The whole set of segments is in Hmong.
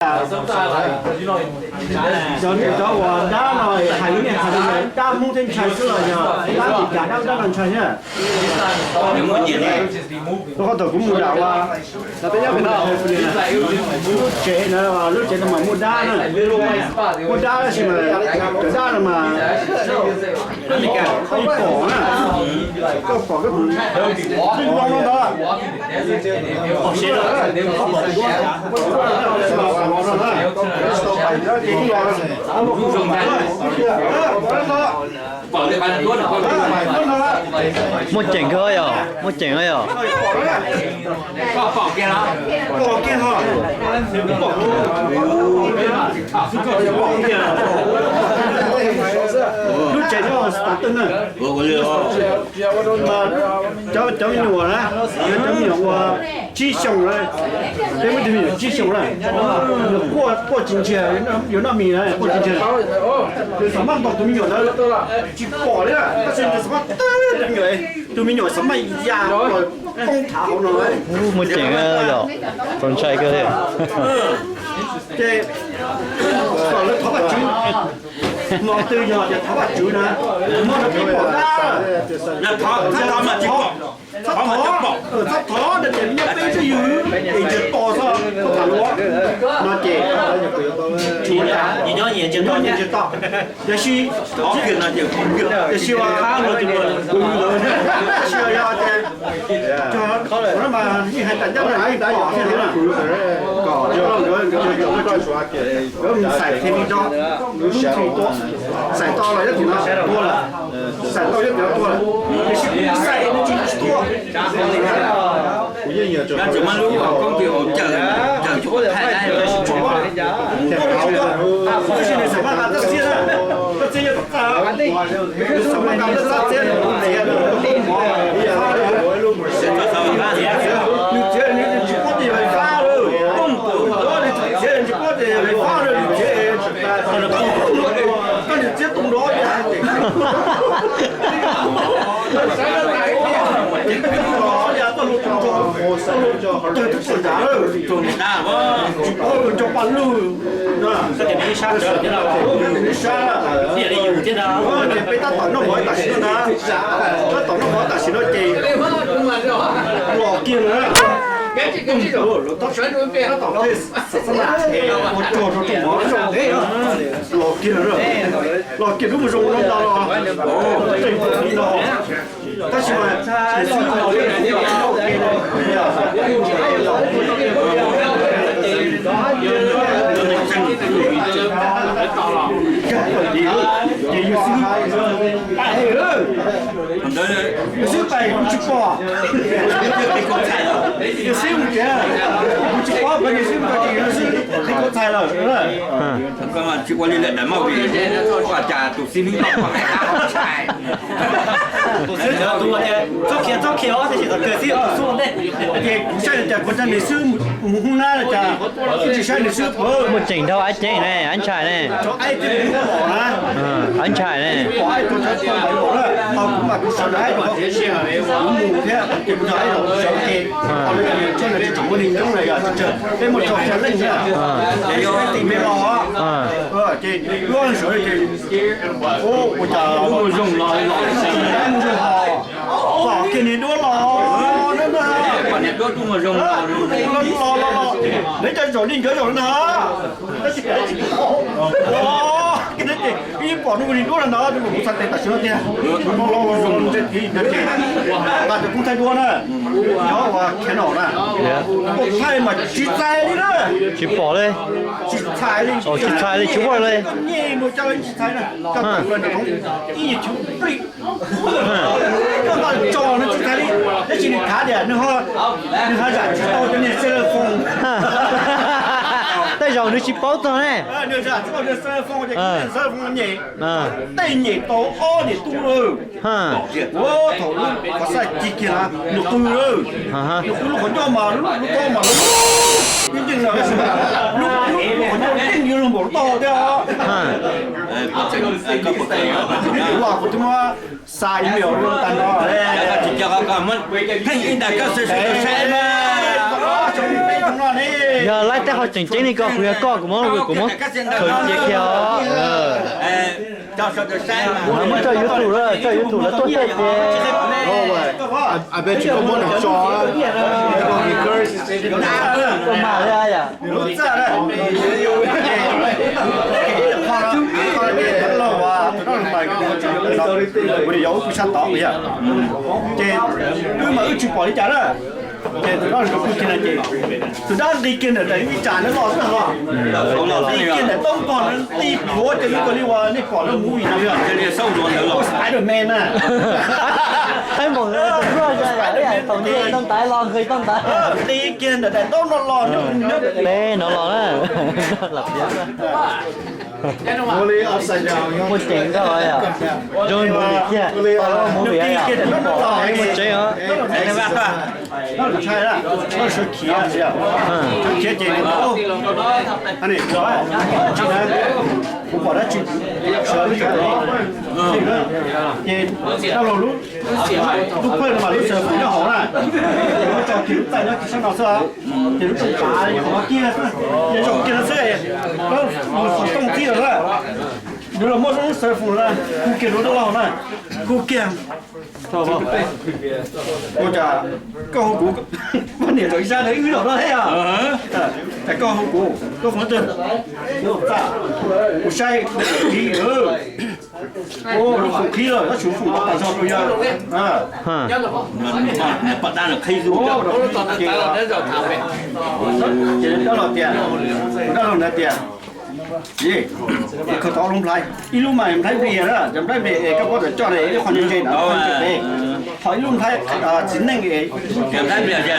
Cov, cov uas dab no hais lub niag hais tias dab Hmoob thiab ntshai xwb los yog dab Meskas dab, dab no ntshai thiab? Rau qhov thaum kuv mus nram ua lub tsev na, lub tsev no mas muaj dab na, muaj dab tab sis mas cov dab no mas koj pom na, koj pom koj tus, tus no ntag. Muaj ceem kawg yog, muaj ceem kawg yog. Lub tsev no xav tawg na. Cov, cov me nyuam na, cov me nyuam ua tsib xyoos na, peb muab cov me nyuam tsib xyoos na, nws quaj, quaj tsis ntsiag, yuav noj mis na, quaj tsis ntsiag. Nws xav maj ntaus tus me nyuam ntawd tsis pom li, tab sis nws xav maj tawg tus me nyuam, tus me nyuam xav maj ya los poob thav hauv no. Muaj ceem yom, txaus ntshai kawg li. Ces kom lawv thov Vajtswv, hmo twg yog tias thov Vajtswv na, hmo no peb pom dab, thov, thov, txhob thov, txhob thov, tias nyob peb twj ywm es tsis pom txog koj tham luag no ces tsis, nyob nyias tsis tau. Tiam sis, tiam sis, tab sis yog tias cov no mas yeej hais tias ncaj nraim yeej pom thiab na, kom nkawd, nkawd mus xais thib ib tso, xais tau los nyob tim no tuag lawm, xais tau nyob tim no tuag lawm, tiam sis kuv xais tsis tuag. Kuv yeej yuav tsum muab lub koob tw cawm, cawm thaij laib. Tab sis nws xav maj nqa txaj txiab na, txaj txiab yog tom txaj, nws xav maj nqa txaj txiab, nws txiav nws tsis paub tias yog fab lawm, nws txiav nws tsis paub tias yog fab lawm, nws txiav, koj nws txiav tu nrov ya, txoj hlua tu nrov, txoj hlua tawg twb txog nrad lawm, tsis paub nws cog paj lug. Sab, ces peb tab tom noj mov tam sim no na, tab tom noj mov tam sim no ces los kiag lawm. Tab tom ua rog rau rooj mov los kiag lawm, los kiag lub mus zoo no ntag los, tseem li no. Tab sis mas ces yus xwb, yus xwb pais kuv tsis pom, yus xwb mus tias kuv tsis pom, yus xwb mus tias yus xwb qhib kauv txhais lawm. Tsis ua li lawm, cas tus xib hwb no pom txhais. Txhob khiav, txhob khiav os, tab sis txhob khiav xwb, tus xub ua ntej. Ces kuv saib tias kuv cov nws xwb mus hoob nab no cas tsis saib nws xwb. Muaj ceem dhau ab ceeb ne, ab ntshai ne. Cov aib twb pom na. Ab ntshai ne. Pom aib rau cov tau npaum na. Tau kuv mas kuv sawv daws aib rau kuv mus thiab ces kuv cov aib rau kuv sawv ces tau li cov nws tsis tseem muaj neeg coob na yom, peb muaj rau xya leej na. Peb tim me los ces luag sawv ces ua cas mus zoo los, mus zoo los, pom kiag niag duab los na, los los los, neb cov zaum li nkawd zaum na. Tab sis peb tsis pom. Ces peb yeej pom niag duab no ntag, kuv txhais tes tam sim no tiag, los los los zoo ntshe thiv no ces nqa cov koob thaij duab na, cov uas Canon na, thaij mas tsis txais li na. Tsis pom li. Tsis txais li, tsis pom li, tsis ua li. Koj nyem mus coj los tsis txais na, koj tawm plaws nram hauv ib nyuag chwv plig, koj tso nws tsis txais li. Tab sis nws khav tias nws ho, nws ho zam tsis tau cov niag cell phone. Tej zaum nws tsis paub txog ne. Nws zam tsis tau cell phone ces cell phone nyem, tej nyem tau ob nyem tu lawm. Ua thaum lub qhov xaij ci kiag na nws qw lawm. Nws qw lub qhov ncauj mas lub taub mas lub, lub, lub qhov ncauj yeej yuav luag npaum lub taub hau thiab. Kuv twb muab xa email rau tag nrho. Pheej ib ntas koj saib saib na. Yog laib tej qhov tseem ceeb li ko kuv yog koj kuv muab kuv muab khaws cia kiag os. Muab tso YouTube lawm, tso YouTube lawv tuaj thiaj ces. Ua mas li yam. Ces wb mas wb tsis pom li cas na. Ces tus dab laug kuj tias na, ces tus dab nqis kiag ntawm daim ib tsam no los xwb os. Nqis kiag ntawm toob pog no nti pluav ces nws ua li uas nej pom lub movie no, Spider-Man na. Nqis kiag ntawm daim toob no los nyob peb no los na. Muaj ceem nkauj yom. Zoo movie kiag, movie yom, tsis pom muaj tseeb os. Dab laug ntshai, dab laug sawv khiav, sawv khiav ces, kuv pom dab tsi sawv, ces dab laug lub, lub pawg no mas lub xav fum nyob hauv na, ces lub tso kiag lub txaij nyob kiag sab no xwb, ces lub tso kiag, ces zoo kiag no xwb, lub xov tooj txib lawm, nws los muaj lub xav fum na, hu kiag rau dab laug na, hu kiag. Ua cas koj hu kuv, poj niam rau ib sab ntawd wb los no thiab os. Koj hu kuv, koj hu twg? Kuv saib lub qhov qhib, lub qhov qhib lawm, tab sis fum tau tas zog rau yawg. Ces dab laug tias, dab laug ntawd tias, khaws tau ob lub nplhaib, ib lub mas nplhaib nplias na, cov nplhaib nplias es koj paub tias coj ntawm ib lub qhov ncau ntse ntawd, qhov ib lub nplhaib txiv neej es,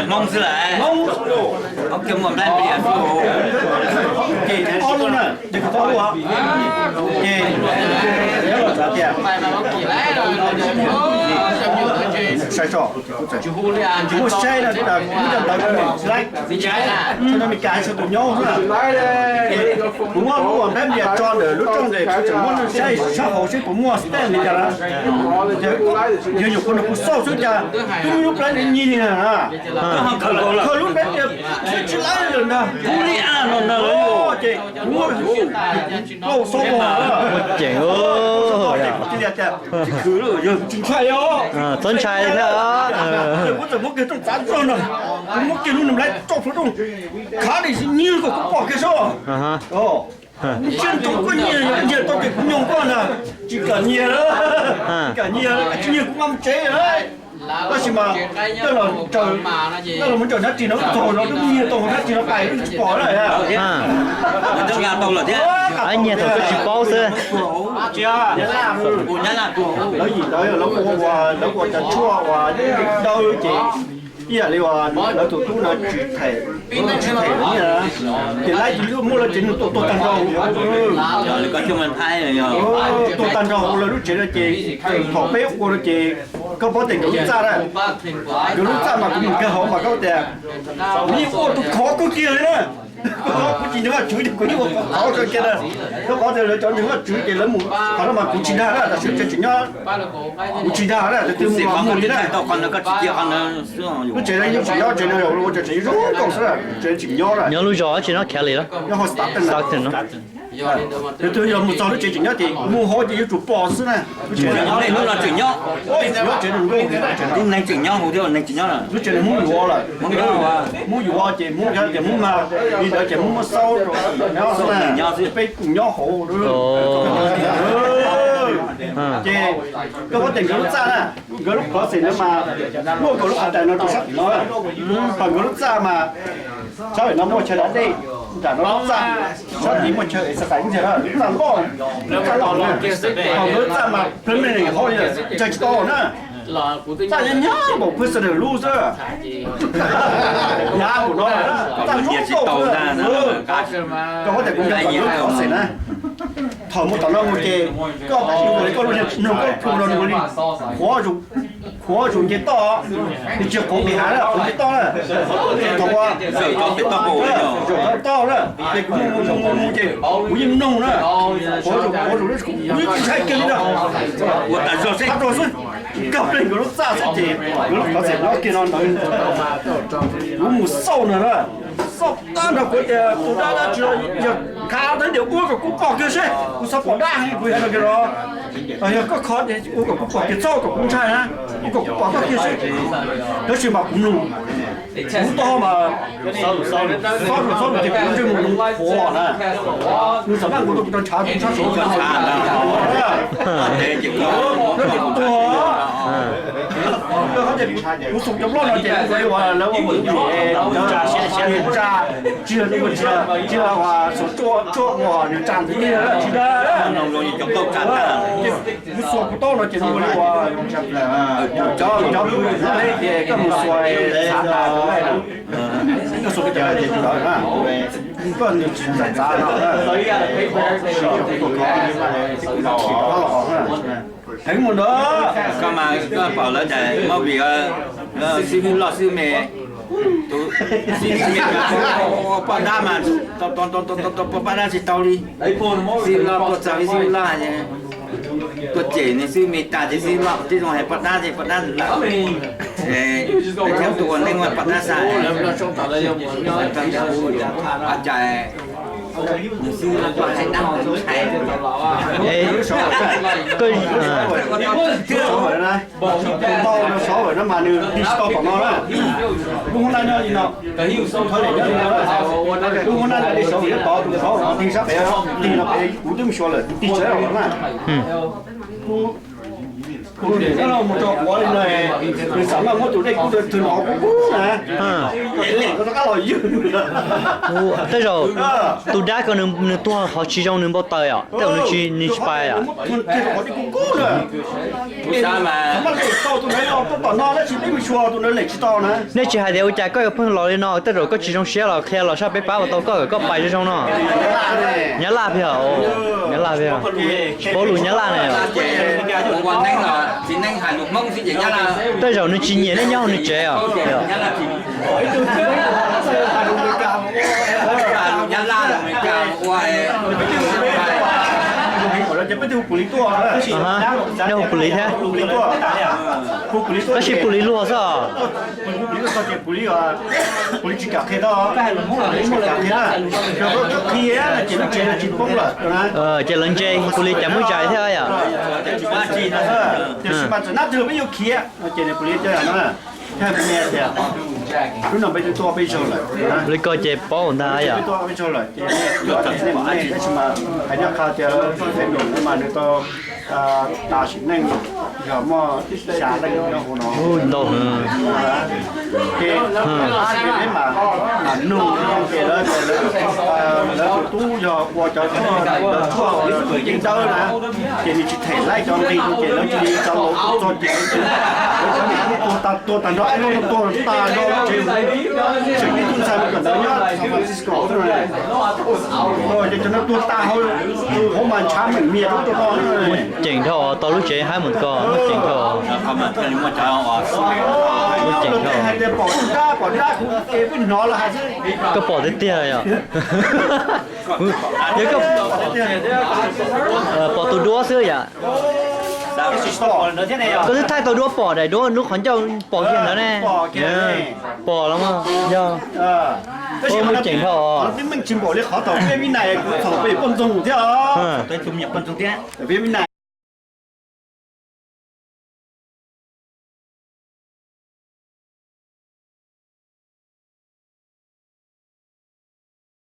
Hmoob xwb las, Hmoob, ces ob lub na, ces khaws tau ob lub, ces dab laug txawm tias, sai tso, kuv muaj saib no, kuv cov ntawv kuv tsis laib, tsis no Meskas sau tus nyob xwb na. Kuv muab lub uas nplhaib nplias tso ntawm lub rooj ntawm kuv tseem muab saib sab hauv seb puas muaj stamp li cas na. Yog nyuam qhuav nrog kuv xauj xwb cas twb muaj lub nplhaib nyias nyias na. Khaws lub nplhaib nplias tsis laib lawm ntag. Ces kuv muab lauj xauj ua, ces kuv thiaj li tias, khwv lawm yog tsis ntshai os. Txhob ntshai thiab. Kuv txawm muab kiag rooj txav zog no, kuv muab kiag lub nplhaib tso plhuav rooj, khav li nyiag kom kuv pom kiag seb. Ntsiag to koj nyiag, nyiag tau ces kuv nyoog koj ntag. Tsis kam nyiag, tsis kam nyiag, tsis nyiag kuv mam mus tsev. Tab sis mas coj los tsaws, coj los mus tsaws dab tsi no wb txog no twb nyiag tau dab tsi no pais wb tsis pom na. Nyiag thaum koj tsis paub xwb. Lawv yim ntawd lawv ua, lawv ua cov tshuaj uas dawb ces ib yam li uas lawv tus tub no tsis them, tsis them nyiaj, ces lawv muab lawv tsev neeg tua tuag tag nrho. Tuag tag nrho hauv lawv lub tsev no ces thaum peb ua no ces koj paub tias nkawd lub txaj na, nkawd lub txaj mas kuv mus nkag hauv mas koj tias, yeej ua tus khov kawg kiag li na. Kuv tsis nyob vaj tswv ces kuv yeej ua khov kawg kiag na. Koj paub tias lawv cov nyob vaj tswv ces lawv mus qhov no mas kuv tsis dag na, tam sim tseem nyob, kuv tsis dag na, tus twg mus los mus li na. Lub tsev no yeej tseem nyob, tsev no ua tsev zoo nkauj xwb, tsev tseem nyob na. Nyob lub zos tsis nyob Cali los? Nyob Stockton no. Tus twg yog mus txog lub tsev tseem nyob ces mus hauv ces yuav tsum pom xwb na. Lub tsev no tseem nyob, lub tsev no Hmoob yuav lawm, Hmoob yuav ces Hmoob yog tias Hmoob mag li ntawd ces Hmoob muab xauj rau nyob xwb na, peb kuj nyob hauv. Ces koj paub tias nkawd lub txaj na, nkawd lub closet no mas muaj nkawd lub qhov rais no rau sab tim no, pas nkawd lub txaj mas sab tim no muaj chaw da dej, nram no lub txaj, sab tid muaj chaw exercise ntxiag na, lub txaj loj, lub txaj loj na, pas nkawd lub txaj mas plumbing hauv li ntshai tsis tau na. Txaj nyob nyob npaum personal lub xwb. Yav kuv no txaj zoo nkauj xwb. Koj paub tias kuv nrog koj lub closet na, thaum mus tom no mus ces koj tam sim ua li koj lub niag mloog koj phu no nws ua li qhuav, qhuav zus nce toj, nws tsis qhuav nqis hav na, qhuav nce toj na. Thaum ua zaum toj na, ces kuv mus mus mus ces kuv yeej mloog na, qhuav zus qhuav zus, kuv yeej tsis ntshai kiag li na. Ua tas zog xwb, nkag pleg nkawd lub txaj xwb ces nkawd lub closet nyob kiag no ntawd, kuv mus xauj no na. Txoj tab nrog kuv tias tus dab dab tsi los yog khav tab dias ua kom kuv pom kiag seb, kuv xav pom dab heev kuv yog no kiag los. Yog koj kho ua kom kuv pom kiag txhob kom kuv ntshai na, ua kom kuv pom koj kiag seb. Tab sis mas kuv mlug, kuv toj mas xob lus xob lus ces kuv ntsej muag nws qhuav na, nws xam maj nkaus rau kuv rau ntshav kuv sab saud. Kuv xum cov plaub no ces kuv ua lawv ua mus tsa, tsis yog nws ua tsis yog, tsis yog xum tsuaj tsuaj ua nws tsa ntxiv tsis da. Kuv xuas kuv taub no ces nws ua li ua cov cov ces koj mus xuas xav tas tus lej na, koj xuas koj cov ces tus lawm na, koj nws tsis txav txav no. Heev mus ntag. Koj mas koj pom lawv daim movie xib hwb loj xib hwb me, tus xib hwb me poj dab mas poj dab tsis tau li. Xib hwb loj tuaj txog xib hwb loj, tuaj cem nws xib hwb me tas ces xib hwb loj tib zoo hais poj dab ces poj dab lawm. Thiab tus ua neej ua poj dab xa, cas nws xib hwb loj tuaj hais dab ntxhais. Koj ntau no sov lawm no mas nws tig tsis tau tom no na. Lub hoob nab nyob li no, thov lem nyob li no, lub hoob nab nyob li saud nyob tod, tus sov tig sab pem, tig no pem kuv twb mus xyuas lawm, tig tsis tau na. Kuv nim no mus tso quav li no, nws xam maj muab tus dej kub twg no kub kub na, es lem rov qab los ywg. Tej zaum tus dab ko nws tuag qhov tsis zoo nws npau taws os, tej zaum nws tsis, nws tsis pais os. Nej tsis hais tias ua cas koj yuav pheej los li no, tej zaum koj tsis zoo siab los qhia los sab peb pab ua tau koj kom koj pais zoo zoo no. Nyab Laj pheej, Nyab Laj pheej, paub lus Nyab Laj ne. Tej zaum nws tsis nyiam nej nyob hauv nws tsev os. Nej hu pus lis thiab. Tab sis pus lis luag xwb os. Ces lawv ntse pus lis cas muaj zais thiab yom. Li ko ces paub ntag yom. Tab sis mas hais nyob qha tias lawv feem mas nws tau tas sim neej yog muaj xya leej nyob hauv no. Ntau heev. Ces peb mas nug ces lawv, lawv tus tub yog ua cov tshuaj, cov tshuaj ceeb dawb na, ces nws tsis them laib cov nqi ces lawv cia li cov laus txog ces lawv cov niam tub tuag tag, tuag tag nrho, tuag tag nrho tsev, tseem ib tug ntxhais me nyuam ntawd nyob San Francisco xwb na. Ces cov no tuag tag hauv, hauv mas ntshav meem mias rau rau no. Muaj ceem dhau, tau lub tsev haib mus ko, muaj ceem dhau. Muaj ceem dhau. Hais tias pom dab pom dab kuv es peb hnov lawv hais xwb. Koj pom tiag tiag yom? Yog koj pom tus duab xwb yom? Koj twb thaij tau duab pom daim duab lub qhov ncauj pom kiag ntawd ne. Pom los mas yog. Muaj ceem dhau.